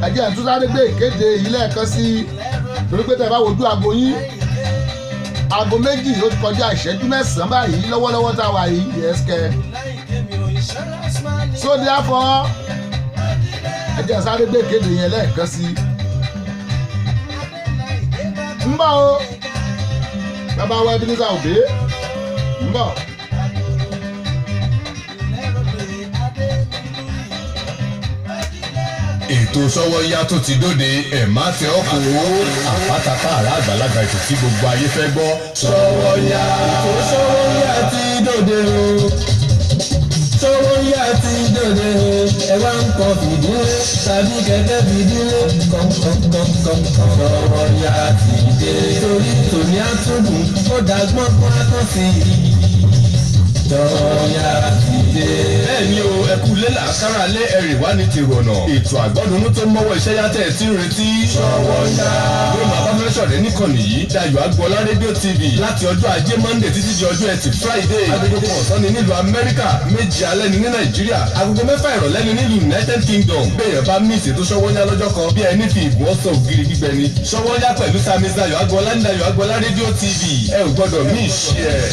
ẹ jẹ́ n tún sáré gbé ìkéde yìí lẹ́ẹ̀kan sí i, torí pé tẹ́ ẹ bá wojú aago yín, aago 2 ó ti kọjá ìṣẹ́jú 9 báyìí lọ́wọ́lọ́wọ́ tá a wà yìí. Yẹ́sìkẹ́. So therefore, ẹ jẹ́ n sáré gbé ìkéde yẹn lẹ́ẹ̀kan sí i. Ń bọ̀ o, bàbá wa Ebenezer Obey, ń bọ̀. Ètò Sówónyá tó ti dóde, ẹ̀ má tẹ ọ́ kó àpátápá àrà àgbàlagbà ètò tí gbogbo ayé fẹ́ gbọ́. Sówónyá, ètò Sówónyá ti dóde o, Sówónyá ti dóde o, ẹ wá ń kọ fìdílé tàbí kẹ̀kẹ́ fìdílé kọ̀ǹkọ̀ǹkọ̀ǹkọ̀. Sówónyá ti dé, torí tòní àtúndùn ó dàgbọ́n fún àtúnṣe yìí. Sówónyá ti dé. Bẹ́ẹ̀ni o, ẹ kú lélà kára lé ẹ̀rì wá ní tèrò ọ̀nà. Ètò àgbọ́dúnú tó mọ́wọ́ iṣẹ́ yàtẹ̀ tí ń retí. Sówónyá ló máa bá fẹ́ sọ̀rọ̀ níkànnì yìí. Dayọ̀ Agboola rédíò TV láti ọjọ́ ajé Monday títí di ọjọ́ ẹtì Friday. Agogo kan ọ̀sán ni nílùú Amẹ́ríkà, 7 alẹ́ ni ní Nàìjíríà, agogo 6 ìrọ̀lẹ́ ni nílùú United Kingdom. Bẹ́ẹ̀ bá mí ìṣètò Sówónyá lọ́jọ́ kan bí ẹni fi ìbò ọ̀sán ògiri gbígbẹ ni. Sówónyá pẹ̀lú Sami Dayọ̀ Agboola ní Dayọ̀ Agboola rédíò TV. Ẹ ò gbọ́dọ̀ mí ìṣe ẹ̀.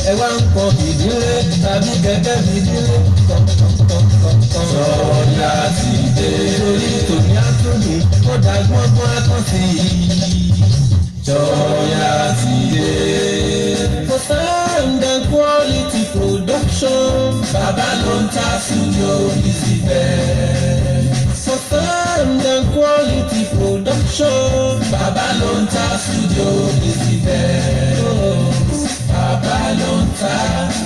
Ẹ wá ń kọ fìdílé tàbí kẹ̀kẹ́ fìdílé kọ̀ǹkọ̀ǹkọ̀ǹkọ̀. Sówónyá ti dé, torí tòní àtúndùn ó dàgbọ́n fún àtúnṣe yìí. Sówónyá ti dé. For sound and quality production, bàbá ló ń ta studio is the best. For sound and quality production, bàbá ló ń ta studio is the best. Bàbá ló ń ta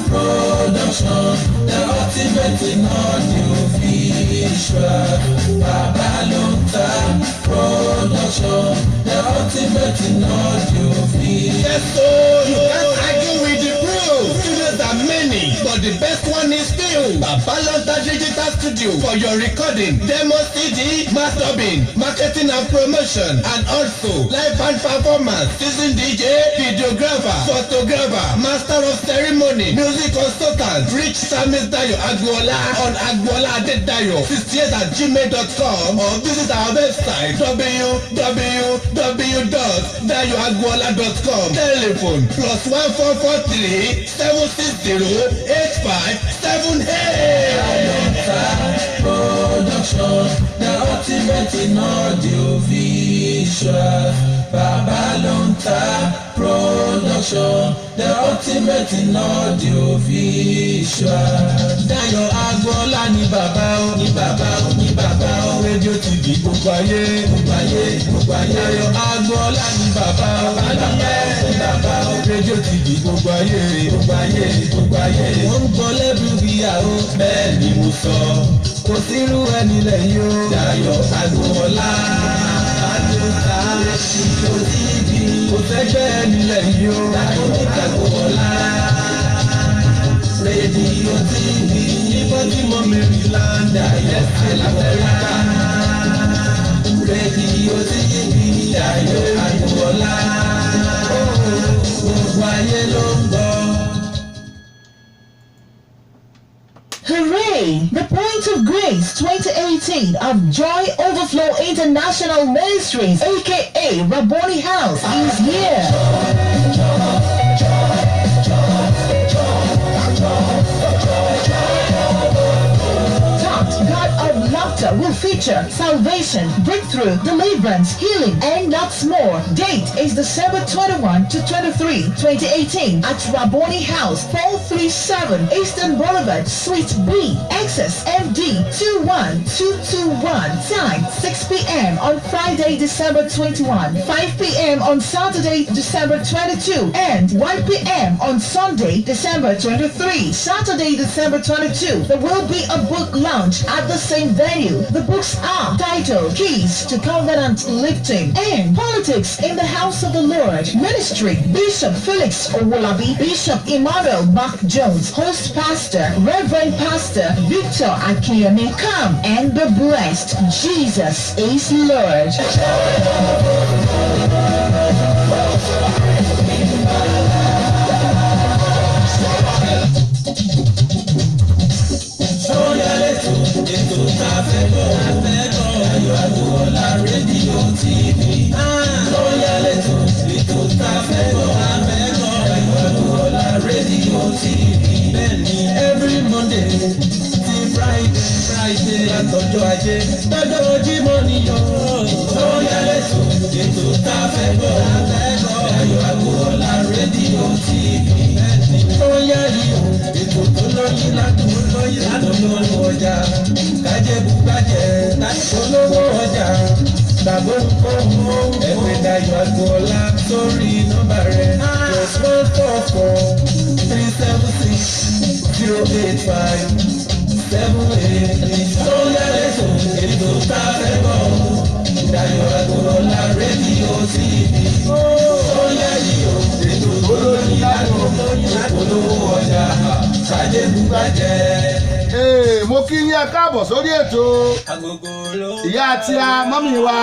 production, the ultimate in audio visual. Bàbá ló ń ta production, the ultimate in audio visual. Yes, so you can't argue with the pros. the best one is still Babalonta Digital Studio for your recording, demo CD, mastering, marketing and promotion, and also live band performance, season DJ, videographer, photographer, master of ceremony, music consultant. Reach Samis Dayo Agboola on agboola adedayo 68@gmail.com or visit our website www.dayoagboola.com. Telephone +1 443 760 8578. Production, the ultimate in audio visual. Bàbá ló ń ta production, the ultimate in audio visual. Dayọ̀ Agboola ní bàbá ó, ní bàbá ó, ní bàbá ó. Rédíò TV gbogbo ayé, gbogbo ayé, gbogbo ayé. Dayọ̀ Agboola ní bàbá ó, bàbá ó, ní bàbá ó. Rédíò TV gbogbo ayé, gbogbo ayé, gbogbo ayé. Wọ́n ń gbọ́ lẹ́bùrú ìyàwó, bẹ́ẹ̀ ni mo sọ. Kò sírú ẹni lẹ́yìn o. Dayọ̀ Agboola. Àdùntà rédíò TV. Kò sẹ́gbẹ́ ẹni lẹ́yìn o. Dayọ̀ Agboola. Rédíò TV ní Baltimore, Maryland, ayẹ́sẹ̀ l'Amẹ́ríkà. Rédíò TV, Dayọ̀ Agboola. Gbogbo ayé ló ń gbọ́. Hooray! The Point of Grace 2018 of Joy Overflow International Ministries, aka Rabboni House, is here. Tapped God of Laughter will feature salvation, breakthrough, deliverance, healing, and lots more. Date is December 21 to 23, 2018 at Rabboni House, 437 Eastern Boulevard, Suite B, Access MD 21221. Time 6 p.m. on Friday, December 21, 5 p.m. on Saturday, December 22, and 1 p.m. on Sunday, December 23. Saturday, December 22, there will be a book launch at the same venue. The books are titled Keys to Covenant Lifting and Politics in the House of the Lord. Ministry: Bishop Felix Owolabi, Bishop Emmanuel Mark Jones, host pastor, Reverend Pastor Victor Akinyemi. Come and be blessed. Jesus is Lord. Sọ́yà lẹ́tọ̀ ètò tá a fẹ́ gbọ́. Dayọ̀ Agboola rédíò TV. Sọ́yà lẹ́tọ̀ ètò tá a fẹ́ gbọ́. Dayọ̀ Agboola rédíò TV. Bẹ́ẹ̀ni, every Monday ti Friday Friday látọjọ́ Ajé tọ́jọ́ Jímọ̀ níyọ̀. Sọ́yà lẹ́tọ̀ ètò tá a fẹ́ gbọ́. Dayọ̀ Agboola rédíò TV. Bẹ́ẹ̀ni, sọ́yà yìí o, ètò tó lóyin ládùn lóyin ládùn lórí ọjà kájẹ́bù gbàjẹ́ olówó ọjà tàbó kóhó ẹgbẹ́ Dayọ̀ Agboola sórí nọ́mbà rẹ̀ +1 443 760 8578. Sọ́yà lẹ́tọ̀ ètò tá a fẹ́ gbọ́, Dayọ̀ Agboola rédíò TV. Sọ́yà yìí o, ètò tó lóyin ládùn olówó ọjà kájẹ́bù gbàjẹ́. Ee, mo kí yín, ẹ káàbọ̀ sórí ètò. Agogo ló Ìyá àti a mummy wa,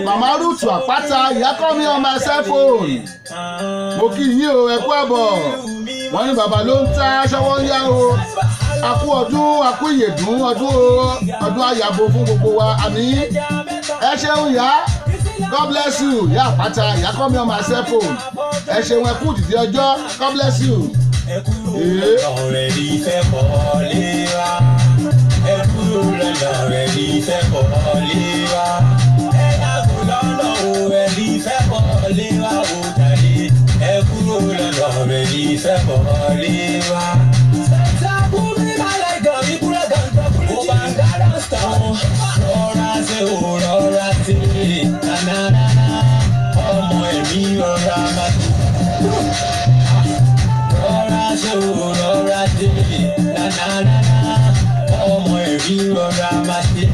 Màmá Rúùtù Àpáta, ìyá kọ́ mi on my cell phone. Mo kí yín o, ẹ kú àbọ̀. Wọ́n ní bàbá ló ń ta ṣọwọ́ ń yá o. Akú ọdún, akú ìyèdún ọdún o, ọdún àyàbò fún gbogbo wa, àmín. Ẹ ṣeun ìyá, God bless you. Ìyá Àpáta, ìyá kọ́ mi on my cell phone, ẹ ṣeun, ẹ kú dìde ọjọ́, God bless you. Ee. Ọ̀rẹ́ rí fẹ́ kọ́lé wa. Ẹ kúrò lọ́nà rẹ̀ rí fẹ́ kọ́lé wa. Ẹ yàgò lọ́nà o, ẹ rí fẹ́ kọ́lé wa o jàre. Ẹ kúrò lọ́nà rẹ̀ rí fẹ́ kọ́lé wa. Rọra ṣe o, rọra ṣe, nànánà ọmọ ẹ̀mí rọra máa rọra ṣe o, rọra ṣe, nànánà ọmọ ẹ̀rí rọra máa ṣe.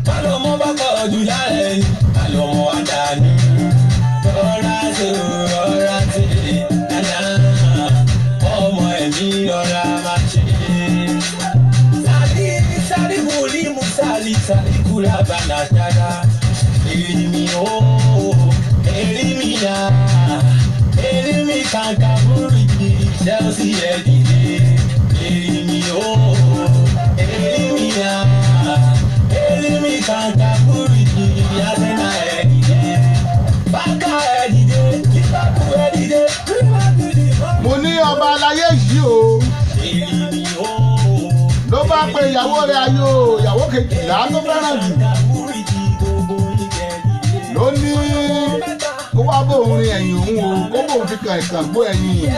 Kálọ̀mọ́ bá pọ̀ jù lára ẹni, kálọ̀mọ́ àdánù. Rọra ṣe o, rọra ṣe, nànánà Bàbá Èrìmí o, èrìmí ya, èrìmí kàkà búrìkì, Chelsea ẹ̀ dìde. Èrìmí o, èrìmí ya, èrìmí kàkà búrìkì, Arsenal ẹ̀ dìde. Bákà ẹ̀ dìde, Liverpool ẹ̀ dìde, Liverpool dìde. Mo ní ọba aláyé yìí o. Èrìmí o, Ló bá pe ìyàwó rẹ̀ ayò, ìyàwó kejìlá tó fẹ́ràn jù, ló ní kó wá bóun rin ẹ̀yìn òun o, kó bóun fi kàn ìkàn gbó ẹ̀yìn.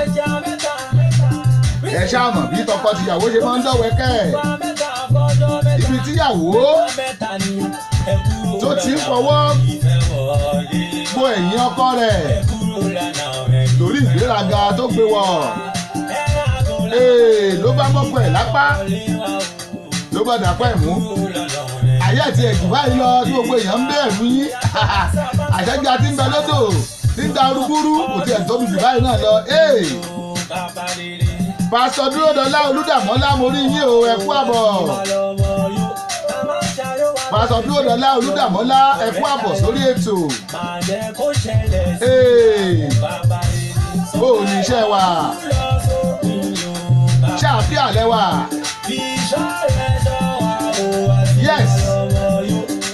Ẹ ṣáà mọ̀ bí tọkọ-tìyàwó ṣe máa ń dọ̀wẹ́kẹ̀. Ibi tíyàwó tó ti ń fọwọ́ gbó ẹ̀yìn ọkọ rẹ̀ lórí ìgbéraga tó gbé wọ̀. Ee, ló bá mọ́kọ ẹ̀ lápá, ló bá dàpọ̀ ẹ̀ mú. Ayé àti ẹ̀jù báyìí lọ tí gbogbo èèyàn ń bẹ̀rù yín. Àṣẹjà tí ń bẹ lódò tí ń da rúgúrú kò tiẹ̀ tóbi jù báyìí náà lọ. Ee, Pásítọ̀ Dúródọlá Olúdàmọ́lá, mo rí yín o, ẹ kú àbọ̀. Pásítọ̀ Dúródọlá Olúdàmọ́lá, ẹ kú àbọ̀ sórí ètò. Ee, bó o ní iṣẹ́ wa? Ṣáàfíà lẹ́wà? Yes,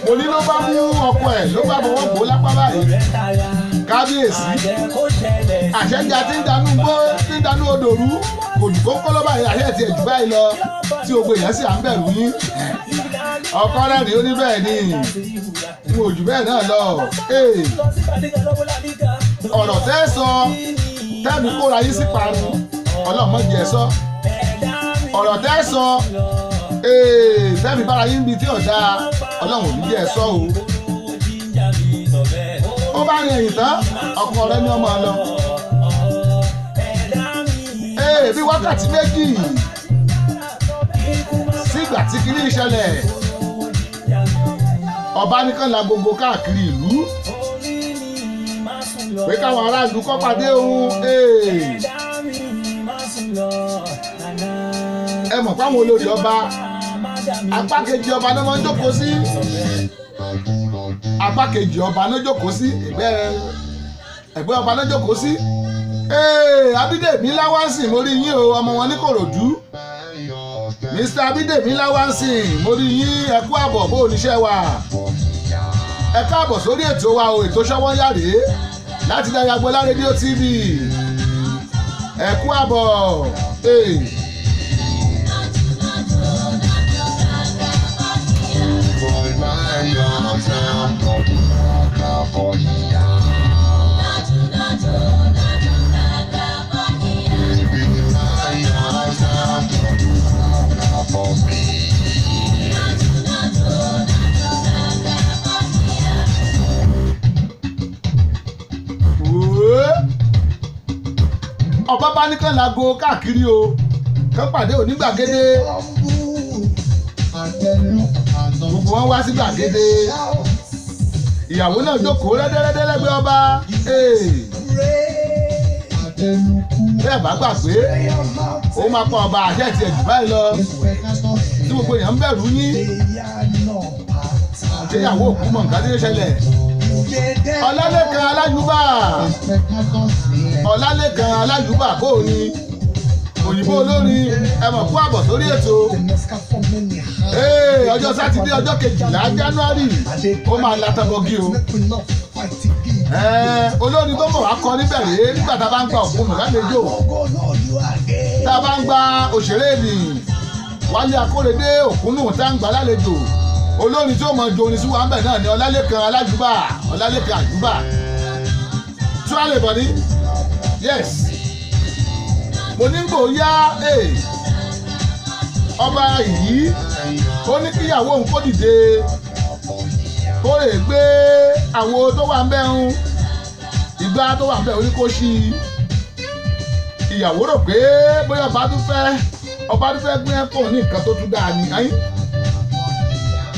mo ní ló bá mú ọkọ ẹ̀, ló bá fọwọ́ bò ó lápá báyìí. Kábíyèsí, àṣẹjà tí ń danú gbó, tí ń danú odò rú, kò jù kó kọ́ lọ́ba yìí, àṣẹ ti ẹ̀jù báyìí lọ tí gbogbo èèyàn sì à ń bẹ̀rù yín. Ọkọ rẹ̀ ní ó ní bẹ́ẹ̀ ni, n ò jù bẹ́ẹ̀ náà lọ. Ee, ọ̀rọ̀ tẹ́ sọ tẹ́mi kóra yín sí parun, ọlọ́mọdé ẹ̀ sọ. Ọ̀rọ̀ tẹ́ sọ, ee, tẹ́mi bára yín bi tí ọ̀dà, ọlọ́run ò ní jẹ́ ẹ sọ o. Ó bá rin ẹ̀yìn tán, ọkọ rẹ̀ ní ọmọ lọ. Ee, bí wákàtí 2 sígbà tí kinní ìṣẹ̀lẹ̀, ọba nìkan la gbogbo káàkiri ìlú pé káwọn aráàlú kọ́ pàdé òun. Ee, ẹ mọ̀ páwọn olórí ọba, apá kejì ọba ló máa ń jókòó sí, apá kejì ọba ló jókòó sí, ẹgbẹ́ ẹgbẹ́ ọba ló jókòó sí. Ee, Abídèmí Láwánsìn, mo rí yín o, ọmọ wọn ní Kòròdú. Mr Abídèmí Láwánsìn, mo rí yín, ẹ kú àbọ̀. Bó oníṣẹ́ wa? Ẹ káàbọ̀ sórí ètò wa o, ètò Ṣọwọ́ Yàrá láti Dayo Agboola Rédíò TV. Ẹ kú àbọ̀. Ee. Wòó. Ọba bá ní kàn láago káàkiri o, kàn pàdé onígbàgede. Gbogbo wọn wá sí gbàgede, ìyàwó náà jókòó rẹ́dẹ́rẹ́dẹ́ lẹ́gbẹ̀ẹ́ ọba. Ee. Bẹ́ẹ̀ bá gbà pé ó máa pa ọba, àṣẹ ti ẹ̀jù báyìí lọ tí gbogbo èèyàn ń bẹ̀rù yín. Ṣéyàwó òkú mọ̀ nǹkan tí ó ṣẹlẹ̀? Ọlálẹ́kan Aláyùbá, Ọlálẹ́kan Aláyùbá, bó o ní òyìnbó olórin, ẹ mọ̀ kú àbọ̀ sórí ètò. Ee, ọjọ́ sátidé, ọjọ́ 12 January, ó máa latabọ́gí o. Ẹ̀ẹ́, olórin tó mọ̀ wá kọ níbẹ̀ rèé nígbà tá a bá ń gba òkú lálejò, tá a bá ń gba òṣèré nì Wálé Akóredé Òkúnnù, tá a ń gbà lálejò, olórin tí ó mọ ju orin sí wa ń bẹ̀ náà ni Ọlálẹ́kan Alájùbà, Ọlálẹ́kan Àjùbà tíwálè bọ̀dí. Yes, mo ní gbò yá. Ee, ọba yìí ó ní kíyàwó òun kó dìde, kó lè gbé àwo tó wà ń bẹ̀ ń ìgbà tó wà ń bẹ̀, ó ní kó ṣí i. Ìyàwó rò pé bóyá ọba tún fẹ́ gbé ẹ̀kọ́ ní nǹkan tó tún dáa ní ayé,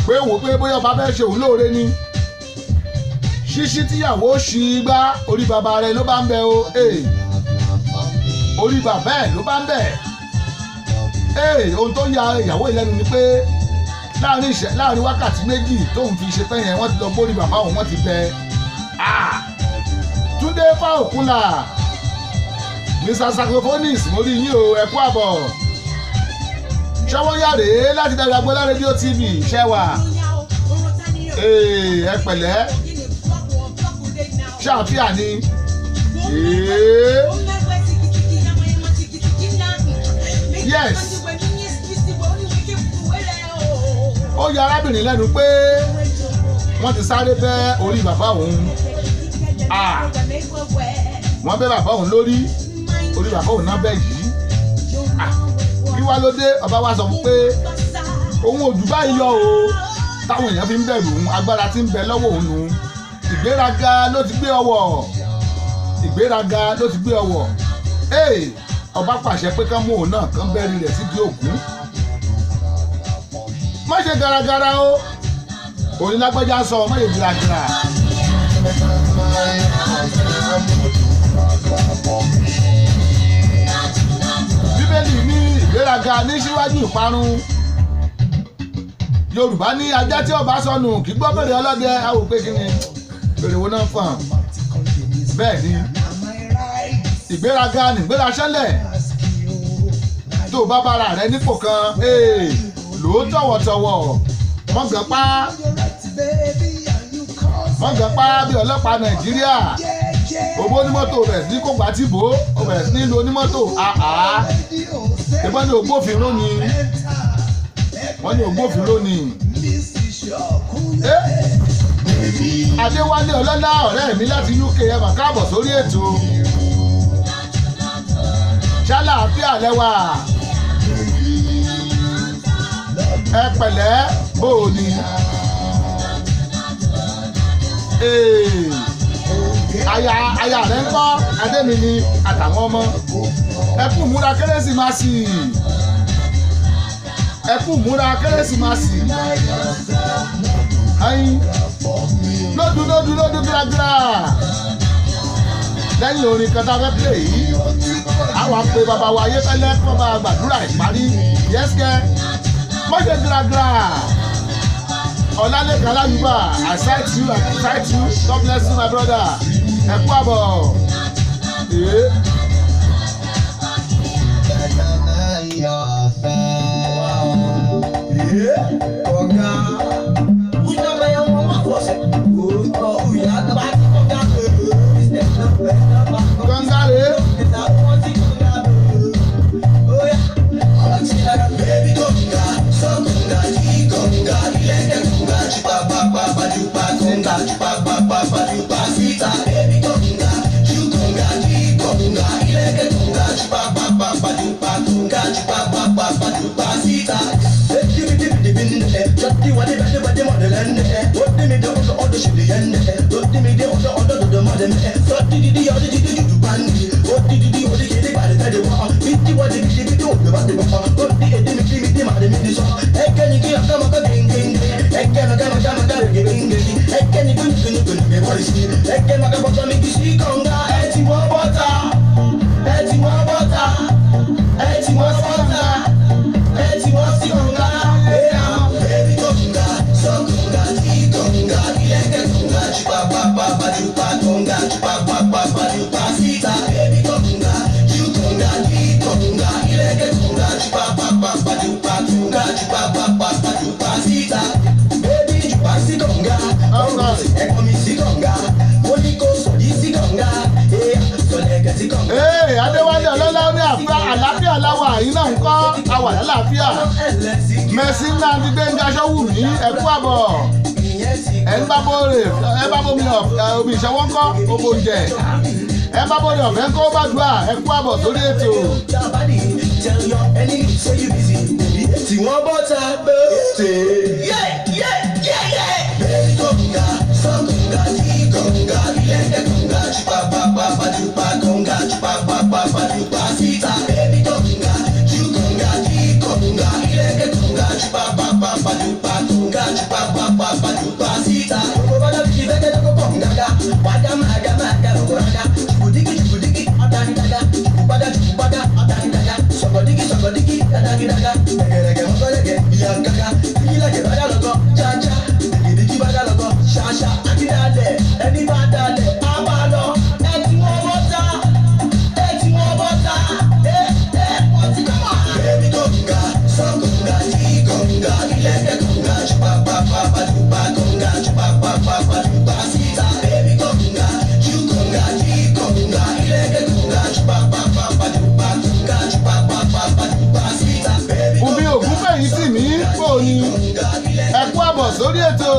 pé wò pé bóyá ọba fẹ́ ṣe òun lóore ni. Ṣíṣí tíyàwó ṣí gbá, orí bàbá rẹ̀ ló bá ń bẹ o. Ee, orí bàbá ẹ̀ ló bá ń bẹ. Ee, ohun tó ya ìyàwó ìlẹ́nu ni pé Láàrin wákàtí 2 tóun fi ṣe tán yẹn, wọ́n ti lọ bórí bàbá òun, wọ́n ti bẹ. Túndé Fáòkúnlà, Mr Saxophonist, mo rí yín o, ẹ kú àbọ̀. Ṣọwọ́ yàrá láti Dayọ̀ Agboola rédíò TV ṣẹ́wà. Ẹ pẹ̀lẹ́, ṣáàfíà ni. Yes. Ó yà arábìnrin lẹ́nu pé wọ́n ti sáré bẹ́ orí bàbá òun. Wọ́n bẹ́ bàbá òun lórí, orí bàbá òun náà bẹ́ yìí. Kí wá ló dé? Ọba wa sọ fún pé òun ò jù báyìí lọ o, táwọn èèyàn fi ń bẹ̀rù òun, agbára tí ń bẹ lọ́wọ́ òun nù. Ìgbéraga ló ti gbé ọwọ́, ìgbéraga ló ti gbé ọwọ́. Ọba pàṣẹ pé kán mú òun náà, kán bẹ́rí rẹ̀ sídìí Ògún. Má ṣe garagara o, òní lágbájá sọ, má ṣe garagara. Bíbélì ní ìgbéraga ní síwájú ìparun. Yorùbá ní ajá tí ọba sọnù kì í gbọ́ bèrè ọlọ́dẹ. Àwọn òpè kí ni bèrè wo náà fàn. Bẹ́ẹ̀ ni ìgbéraga nìgbéra ṣẹlẹ̀. Tó o bá bára rẹ nípò kan, lò ó tọ̀wọ̀tọ̀wọ̀, mọ̀gàn pa bí ọlọ́pàá Nàìjíríà. Owó onímọ́tò bẹ̀rẹ̀ sí ní kó gbà tí bò ó bẹ̀rẹ̀ sí ní lu onímọ́tò. Ìbọn ní ògbófinró ni, wọ́n ní ògbófinró ni. Adéwálé Ọlọ́lá, ọ̀rẹ́ mi láti UK, ẹ mà káàbọ̀ sórí ètò. Ṣálàáfíà lẹ́wà, ẹ pẹ̀lẹ́, bó o ní. Aya rẹ̀ ń kọ́, Adémi ni àtàwọn ọmọ. Ẹ kú múra Kérésìmesì, ẹ kú múra Kérésìmesì. Ayin lódú lódú lódú gírágírá. Lẹ́yìn orin kan tá a fẹ́ play yìí, àwọn àpè bàbá wa Ayéfẹ́lẹ́ kí wọ́n bá gbàdúrà ìparí. Yẹ́sìkẹ́ mọ́ṣẹ́ gírágírá. Ọlálékan Aláyùbá, I cite you, I cite you, God bless you my brother. Ẹ kú àbọ̀. Gangare. Adéwálé Ọlọ́lá ní àlàáfíà láwà yìí náà ń kọ́ àwà lálàáfíà. Mẹ̀sí náà ti Gbénga Ṣọ́wùmí, ẹ kú àbọ̀. Ẹ ń bá bóore, ẹ bá bómi omi ìṣọwọ́ ńkọ́, omo oúnjẹ. Ẹ bá bóore ọ̀fẹ́ ńkọ́ bá dùà, ẹ kú àbọ̀ sórí ètò. Tí wọ́n bọ́ta bẹ́ẹ̀.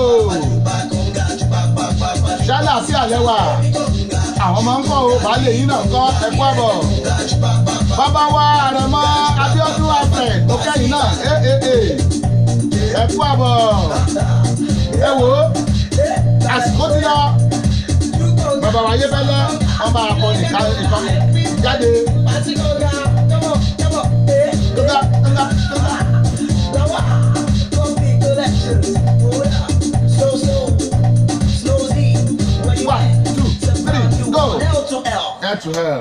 O ṣálàáfíà lẹ́wà, àwọn ọmọ ń kọ́ o, baálé yìí náà ń kọ́. Ẹ kú àbọ̀, bàbá wa Àrẹ̀mọ Abíọ́dún Alfred òkèyìn náà. Ẹ kú àbọ̀. Ẹ wò ó, àsìkò ti lọ. Bàbá wa Ayéfẹ́lẹ́, wọ́n bá akọni ìkọ́ni jáde. Tóga tóga tóga. One, two, three, go. L to L.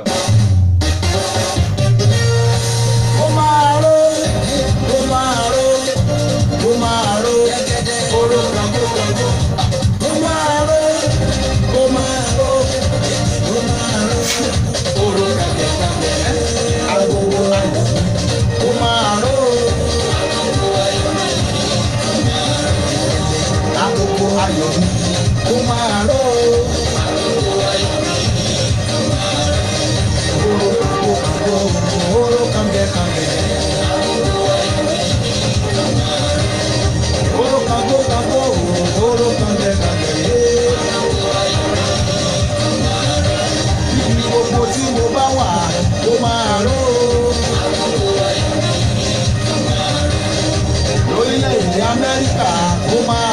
Ó máa ró, ó máa ró, ó máa ró, oró kàngó kàngó. Ó máa ró, ó máa ró, ó máa ró, oró kàngẹ́ kàngẹ́. Agogo ayọ̀, ó máa ró. Agogo ayọ̀, ó máa ró. Oró kàngó kàngó, oró kàngẹ́ kàngẹ́. Oró kàngó kàngó, oró kàngẹ́ kàngẹ́. Ibi gbogbo tí mo bá wà, ó máa ró. Lórílẹ̀-èdè Amẹ́ríkà, ó máa